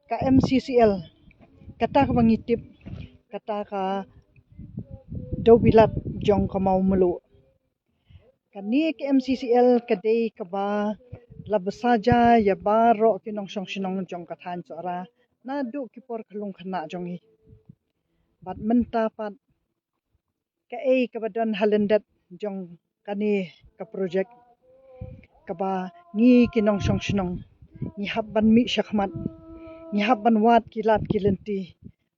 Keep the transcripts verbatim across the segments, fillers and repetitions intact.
Ka M C C L, kata kaba ngi tip, kata ka dewbilat jong ka Mawmluh. Kane ka M C C L ka dei kaba la bsa ja ïa baroh ki nongshong shnong jong ka thaiñ Sohra naduh ki por khyllung khynnah jong ngi. Bad mynta pat kaei kaba don ha lyndet jong kane ka project, kaba ngi ki nongshong shnong ngi hap ban mih shakhmat, ngi hap ban wad ki lad ki lynti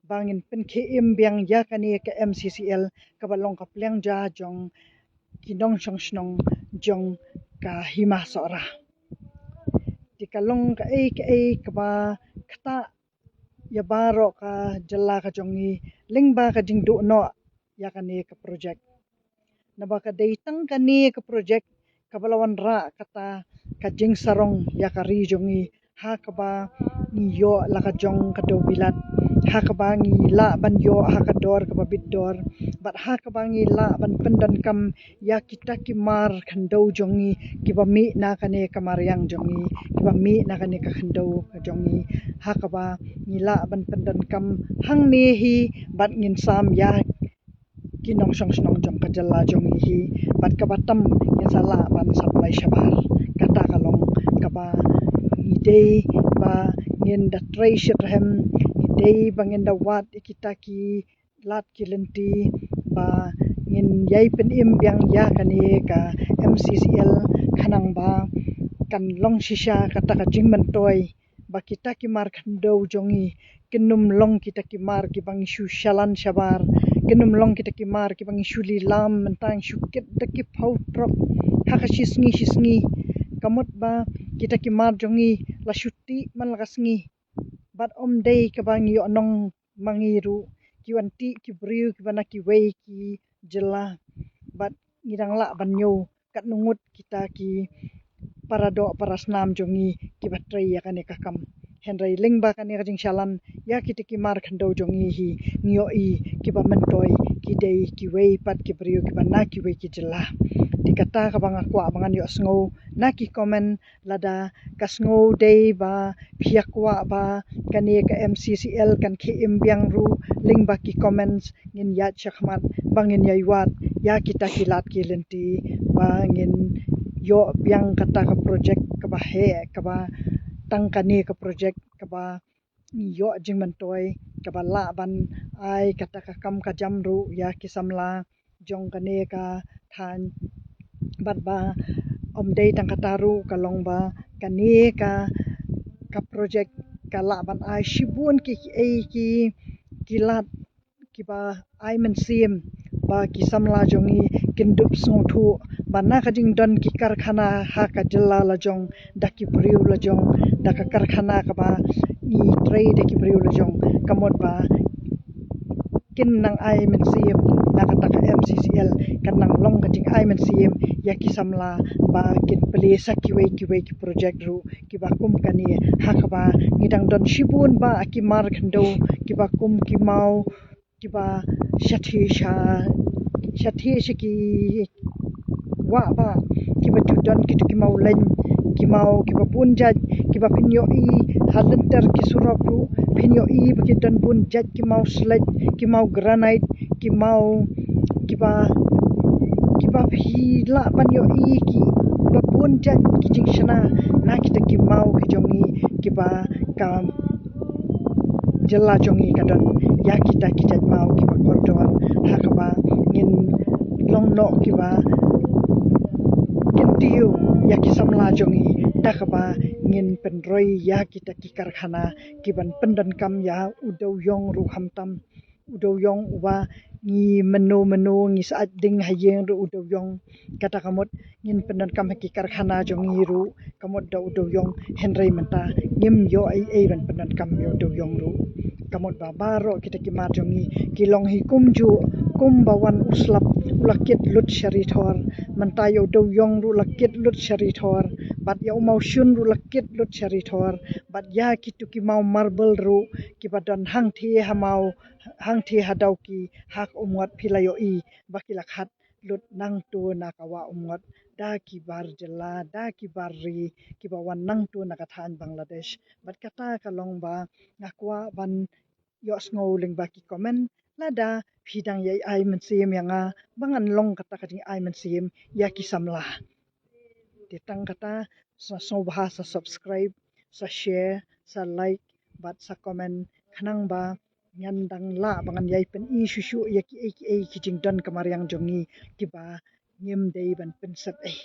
ba ngin pynkhie im biang ïa kane ka M C C L kaba long ka pliang ja jong ki nongshong shnong jong ka Hima Sohra. Te ka long kaei kaei kaba ktah ïa baroh ka jylla ka jong ngi lyngba ka jingduh noh ïa kane ka project. Naba ka dei tang kane ka project kaba la wanrah kata ka jingsarong ïa ka ri jong ngi, ha kaba ngi ïoh la ka jong ka dewbilat, ha kaba ngi lah ban ïoh ha ka dor kaba bit dor, bad ha kaba ngi lah ban pyndonkam ïa kita ki mar khyndew jong ngi kiba mih na kane ka mariang jong ngi, kiba mih na kane ka khyndew ka jong ngi, ha kaba ngi lah ban pyndonkam hangne hi bad ngin sam ïa ki nongshong shnong jong ka jylla jong ngi hi, bad kaba tam ngin sa lah ban supply shabar. Kata ka long kaba ngi dei ba ngin da trei shitrhem, ngi dei ba ngin da wad ïa kita ki lad ki lynti ba ngin ïai pynim biang ïa kane ka M C C L, khnang ba kan long shisha kata ka jingmyntoi ba kita ki mar khyndew jong ngi kin ym long kita ki mar kiba ngi shu shalan shabar, kin ym long kita ki mar kiba ngi shu lilam, mynta ngi shu kit da ki phew trok ha ka shi sngi shi sngi. Ka mut ba kita ki mar jong ngi la shu tih man la ka sngi, bad ym dei kaba ngi ïoh nong ma ngi ruh, ki wan tih ki briew kiba na kiwei ki jylla, bad ngi dang lah ban ñiew katno ngut kita ki para doh para snam jong ngi kiba trei ïa kane ka kam. Hynrei lyngba kane ka jingshalan ïa kita ki mar khyndew jong ngi hi, ngi ïohi kiba myntoi ki dei kiwei pat ki briew kiba na kiwei ki jylla. Te kata kaba nga kwah ba ngan ïohsngew na ki comment, lada ka sngew dei ba phi ïa kwah ba kane ka M C C L kan khie im biang ruh, lyngba ki comments ngin ïaid shakhmat ba ngin ïai wad ïa kita ki lad ki lynti ba ngin ïoh biang kata ka project kaba heh, kaba tang kane ka project kaba ngi ïoh jingmyntoi, kaba lah ban ai kata ka kam ka jam ruh ïa ki samla jong kane ka thaiñ. Bad ba ym dei tang kata ruh, ka long ba kane ka, ka project ka lah ban ai shibun ki, ki, ki, ki lad kiba ai mynsiem ba ki samla jong ngi kin dup sngewthuh ba na ka jingdon ki karkhana ha ka jylla la jong, da ki briew la jong, da ka karkhana kaba ngi trei da ki briew la jong, ka mut ba kin nang ai mynsiem na kata ka M C C L, kan nang long ka jingai mynsiem ïa ki samla ba kin plie sa kiwei kiwei ki project ruh kiba kum kane, ha kaba ngi dang don shibun ba ki mar khyndew kiba kum ki maw, kiba shathie sha, shathie sha ki wah ba, kiba ju don kito ki maw leng, ki maw kiba bun jait, kiba phin ïohi ha lynter ki surok ruh phin ïohi ba ki don bun jait ki maw sledge, ki maw granite, ki maw kiba, kiba phi lah ban ïohi kiba bun jait ki jingshna na kita ki maw ki jong ngi kiba ka jylla jong ngi ka don ïa kita ki jait maw kiba kordor, ha kaba ngin long noh kiba kyntiew ïa ki samla jong ngi, da kaba ngin pynroi ïa kita ki karkhana kiban pyndonkam ïa u dewïong ruh khamtam, u dewïong uba ngi mynno mynno ngi sa ai ding ha ïing ruh u dewïong. Kata ka mut ngin pyndonkam ha ki karkhana jong ngi ruh ka mut da u dewïong, hynrei mynta ngim ïoh ei ei ban pyndonkam ïa u dewïong ruh. Ka mut ba baroh kita ki mar jong ngi ki long hi kumjuh, kumba wan u slap u la kit lut sha ri thor, mynta ïa u dewïong ruh la kit lut sha ri thor, bad ïa u mawshun ruh la kit lut sha ri thor, bad ïa kito ki maw marble ruh kiba don hangthie ha maw, hangthie ha Dawki, ha ka Umngot phi la ïohi ba ki la khat lut nangto na ka Wah Umngot da ki bar jylla, da ki bar ri kiba wan nangto na ka thaiñ Bangladesh. Bad kata ka long ba nga kwah ban ïohsngew lyngba ki comment lada phi dang ïai ai mynsiem ïa nga ba ngan long kata ka jingai mynsiem ïa ki samla. Te tang kata, sa sngewbha sa subscribe, sa share, sa like bad sa comment khnang ba ngan dang lah ba ngan ïai pyni shuh shuh ïa kiei kiei ki jingdon ka mariang jong ngi kiba ngim dei ban pynsep ei.